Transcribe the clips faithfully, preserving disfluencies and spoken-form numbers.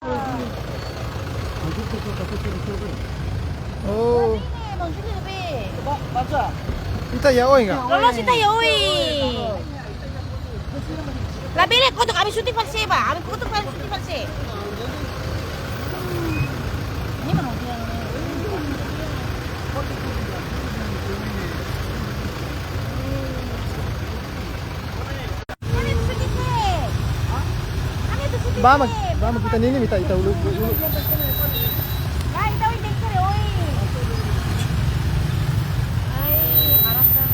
Oh. Ita iha oin ka? Loloos ita iha oin. Labele kotuk, ami shooting fali sé ba. Ami kotuk fali shooting fali sé. Ba mak, ba mak kita nini mita ita uluk, uluk. Ba, ita uluk dengker, oi. Ai, arasa.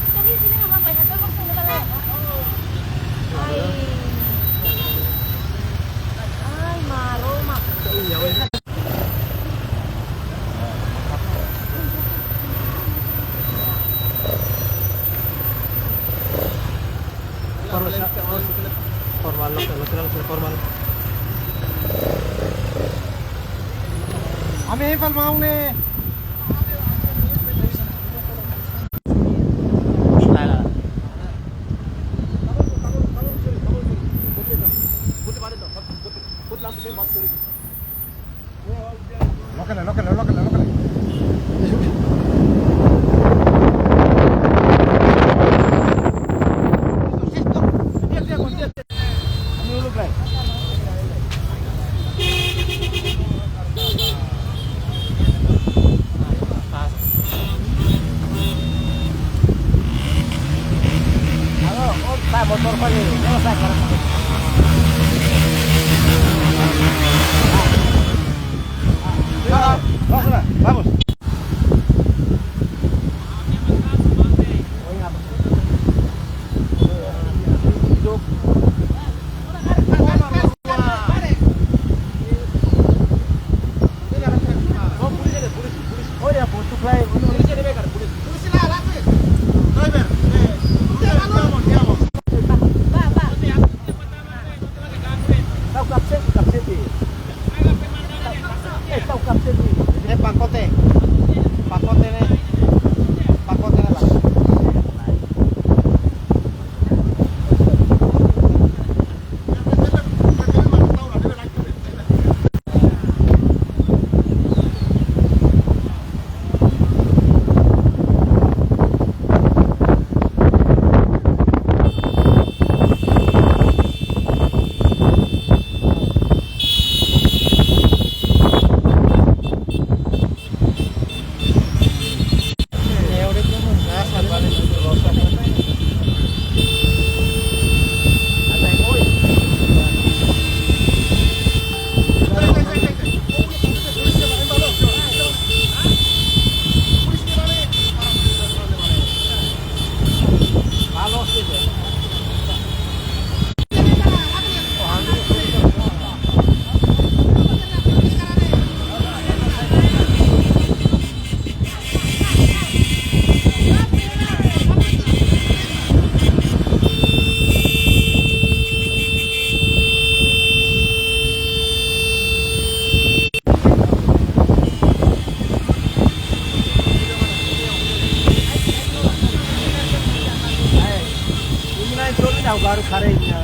Kita ni sini nama, Pak, satu kosong kita lah. Ai. Ai, Maromak. Formal, formal, lokál, lokál, formal. Ami fal mau ne. Lokál, lokál, lokál, lokál. Halo, oh, Pak, motor Pak ini. Vamos. Tau kapsete, kapsete. Eh, tau kapsete. Ini pakote. Pakote ne'e. Pakote ne'e lah. Baru karenya.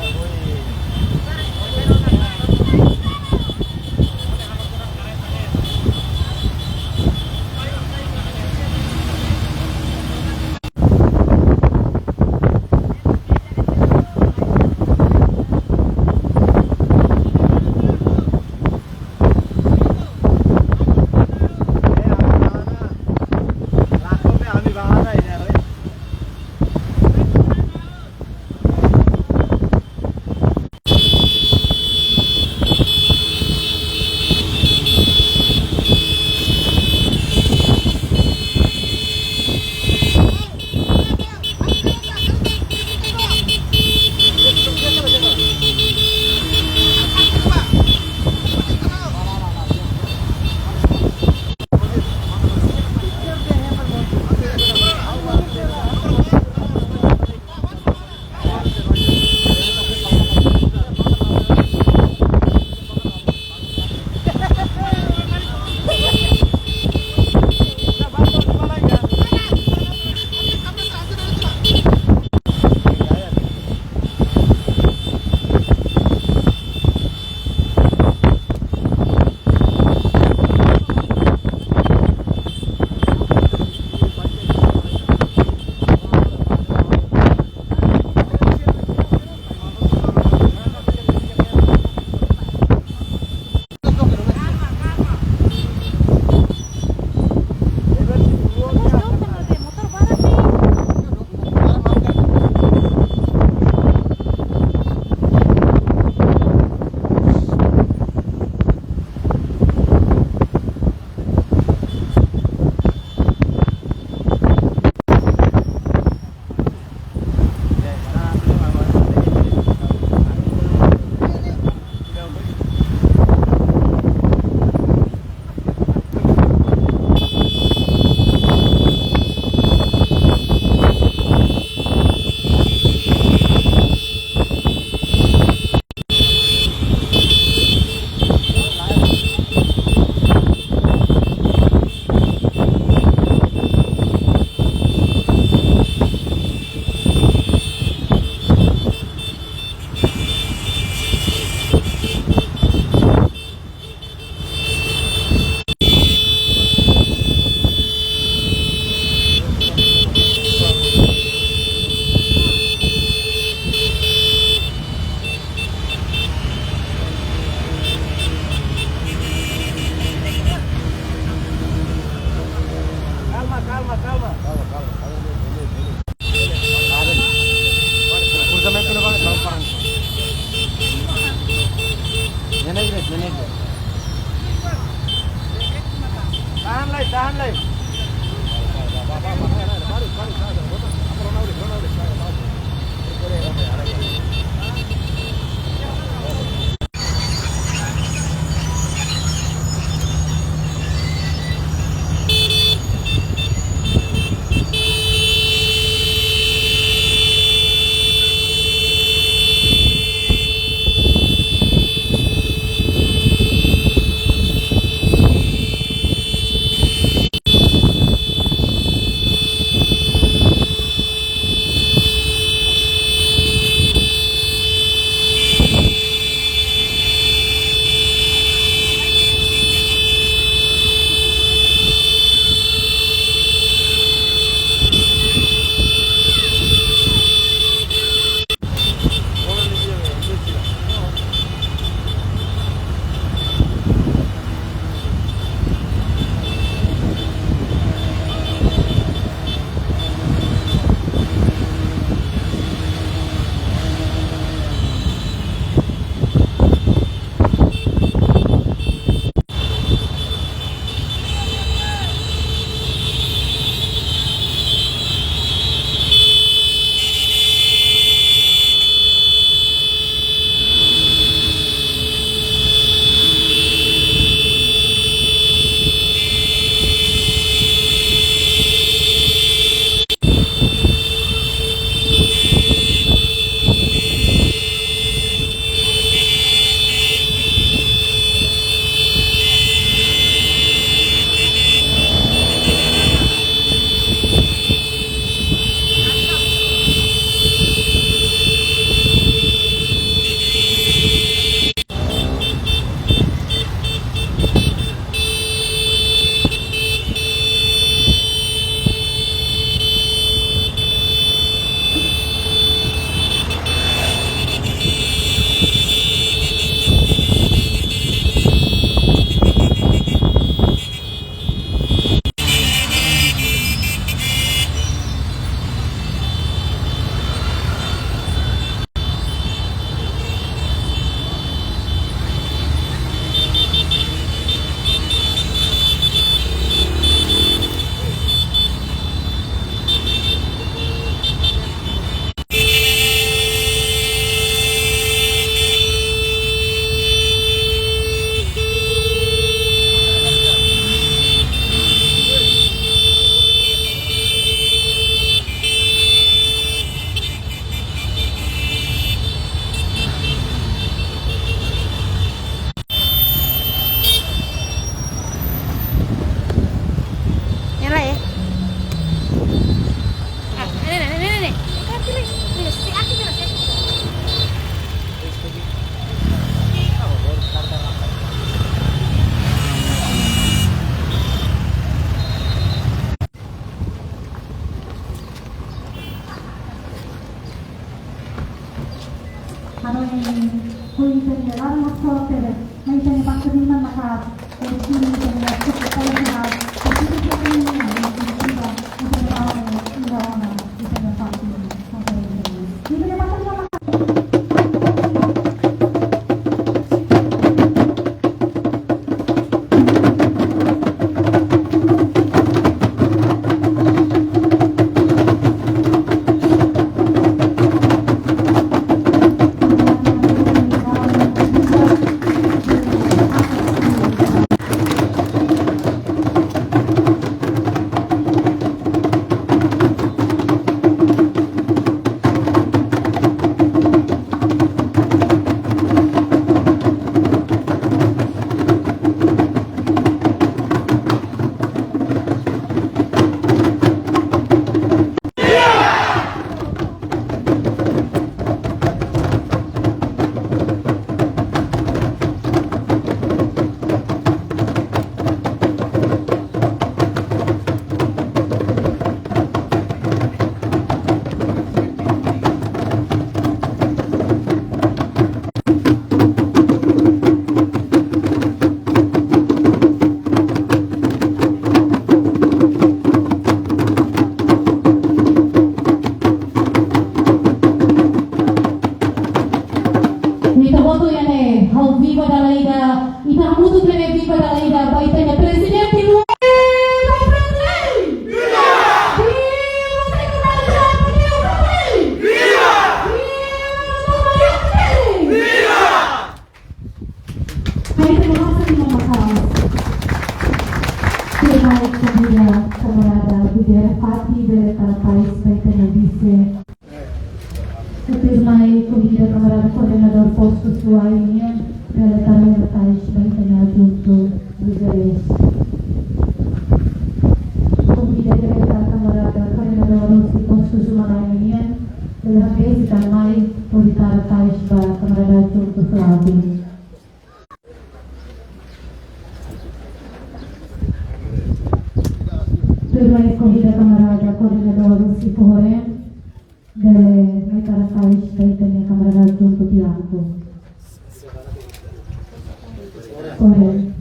Tahan lai, tahan lai. Nyala ya? Ah, ini, ini, ini, ini. Kan pilih. Ini, si Aki pilih, si Aki. Halo, eh, kui ita-nia laran maksola tebe, mai ita-nia paksa diman maka, eh, sini ita-nia cukup kalau sehat, tapi kita punya yang tiba-tiba, ita-nia lawan, eh, ita-nia lawan, ita-nia paksa, paksa ini. Ita-nia paksa diman maka. Tudo que é viva da lei da baita da presidente Lula. Viva Fretilin! Viva! Viva Secretário-Geral Partido Fretilin! Viva! Viva Doutor Mariano Fretilin! Viva! Aí tem uma cena uma calma. Tuirmai konvida kamarada Gudera Fati, bele tara tais baita na vice. Tuirmai konvida kamarada koordenadór postu Suai nian, bele tara tais baita na junto Bucarest. Konvida direta kamarada koordenadór husi postu Zumalai nian, bele hakbesik mai hodi tara tais ba kamarada junto Suai. Tuirmai konvida kamarada koordenadór husi Foho Reen, bele mai tara tais ba ita-nia kamarada junto Tiago. Foho Reen.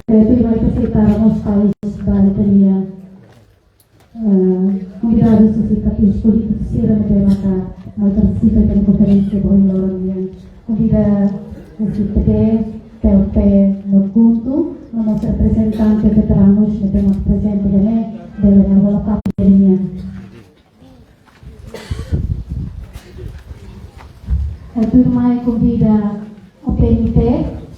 Tuirmai ita sei tara mós tais ba ita-nia eh, konvidadu husi partidu polítiku sira ne'ebé maka mai partisipa iha konferénsia ba ohin loron nian. Konvida husi P T, P L P no KHUNTO, no mós reprezentante veteranus ne'ebé maka prezente iha ne'e, bele mai hola papél nian. Eh, tuirmai konvida O P M T,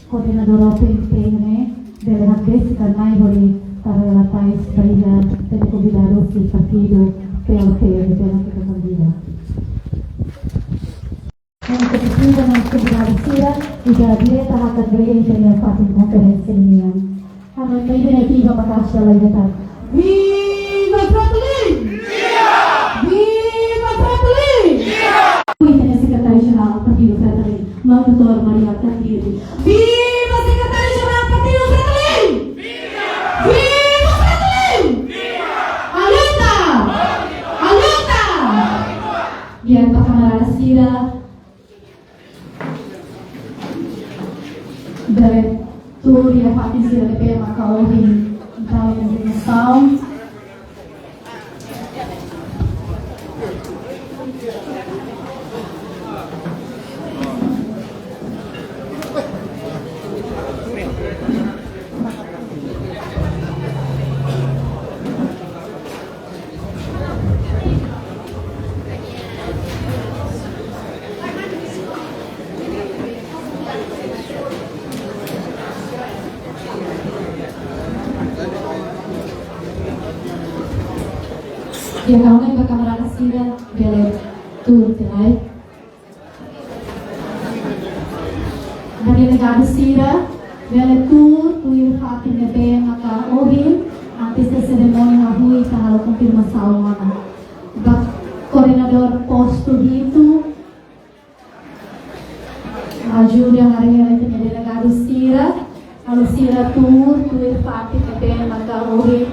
koordenadora O P M T ne'e, bele hakbesik mai hodi tara tais ba ita-nia konvidadu husi partidu P L P, ne'ebé ita konvida. Entaun, konvida konvidadu sira, ita direta hakat ba iha ita-nia fatin konferénsia nian. Ha'u mai ita-nia viva ba kasta lai de'it. Viva Fretilin! Viva! Viva Fretilin! Viva! Ita-nia Sekretáriu-Jerál Partidu Fretilin, Maun Doutór Mari Alkatiri. Viva Sekretáriu-Jerál Partidu Fretilin! Viva! Viva Fretilin! Viva! A luta! A luta! Di'ak, ba kamarada sira, bele tuur iha fatin sira ne'ebé maka ohin tau informasaun. Di'ak, ha'u hanoin ba kamarada sira bele tuur tiha lai. Ba delegadu sira, bele tuur tuir fatin ne'ebé maka ohin, antes de serimónia hahú ita halo konfirmasaun ona. Ba koordenadór postu hitu, ajuda haree ita-nia delegadu sira, halo sira tuur tuir fatin ne'ebé maka ohin.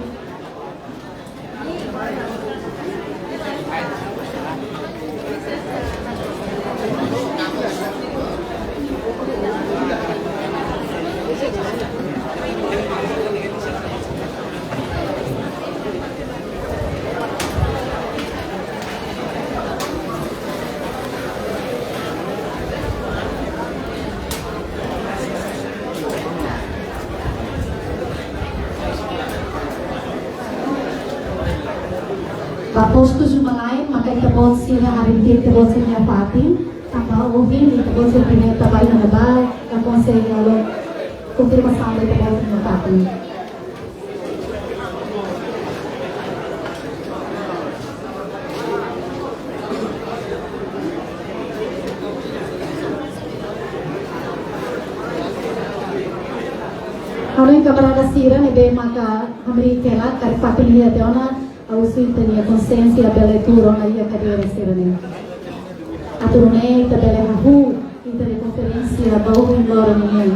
Ba postu Zumalai, maka ita-boot sira haree ita-boot sira-nia fatin, tanba ohin ita-boot sira primeira traballu na ba, ka konsege halo konfirmasaun ba ita-boot sira-nia fatin. Ha'u hanoin kamarada sira ne'ebé maka hamriik hela, karik fatin iha tiha ona, ha'u husu ita-nia konsiénsia bele tuur ona iha kadeira sira-ne'e. Atu nune'e ita bele hahú ita-nia konferénsia ba ohin loron nian.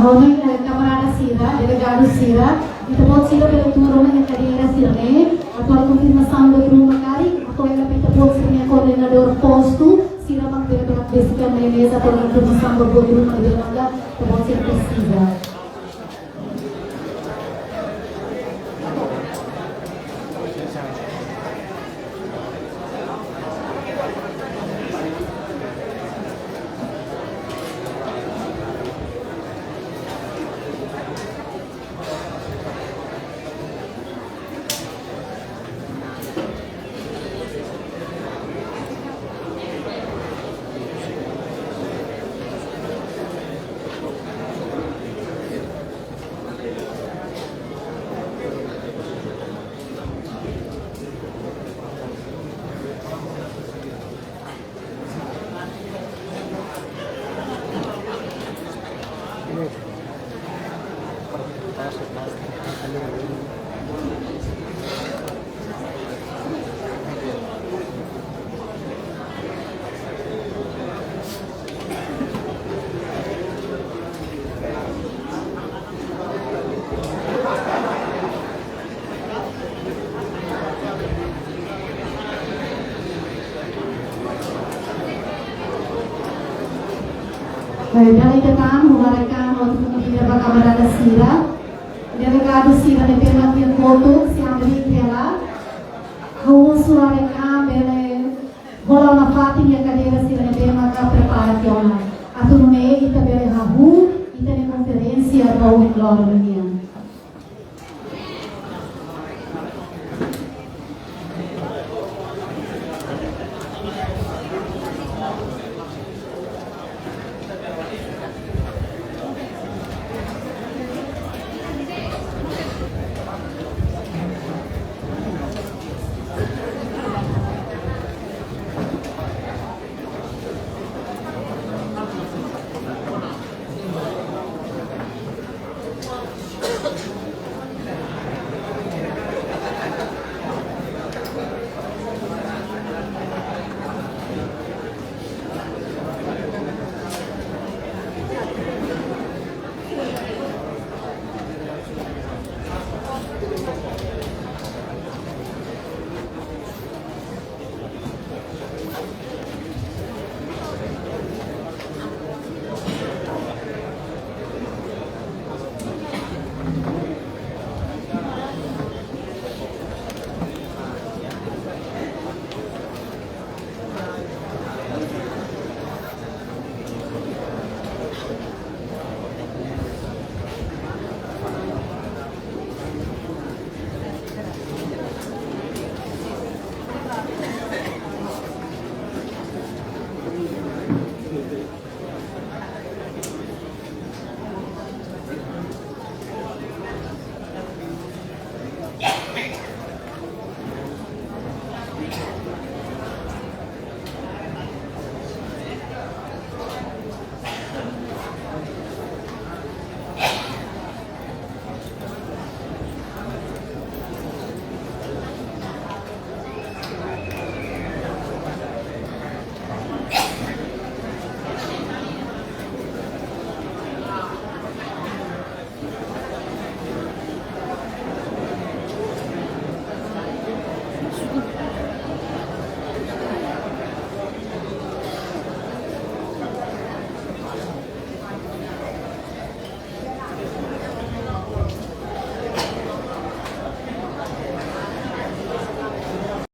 Ohin, eh, kamarada sira, delegadu sira, ita-boot sira bele tuur ona iha kadeira sira-ne'e, atu halo konfirmasaun buat ruma karik, atu halo ita-boot sira-nia koordenadór postu, sira mak bele bá besik iha meza atu halo konfirmasaun buat ruma ne'ebé mak ita-boot sira presiza. Eh, dala ida tan, ha'u haraik-an atu konvida ba kamarada sira, delegadu sira ne'ebé mak iha kotuk, sei hamriik hela. Ha'u husu haraik-an bele hola nafatin iha kadeira sira ne'ebé maka prepara tiha ona. Atu nune'e ita bele hahú ita-nia konferénsia ba ohin loron.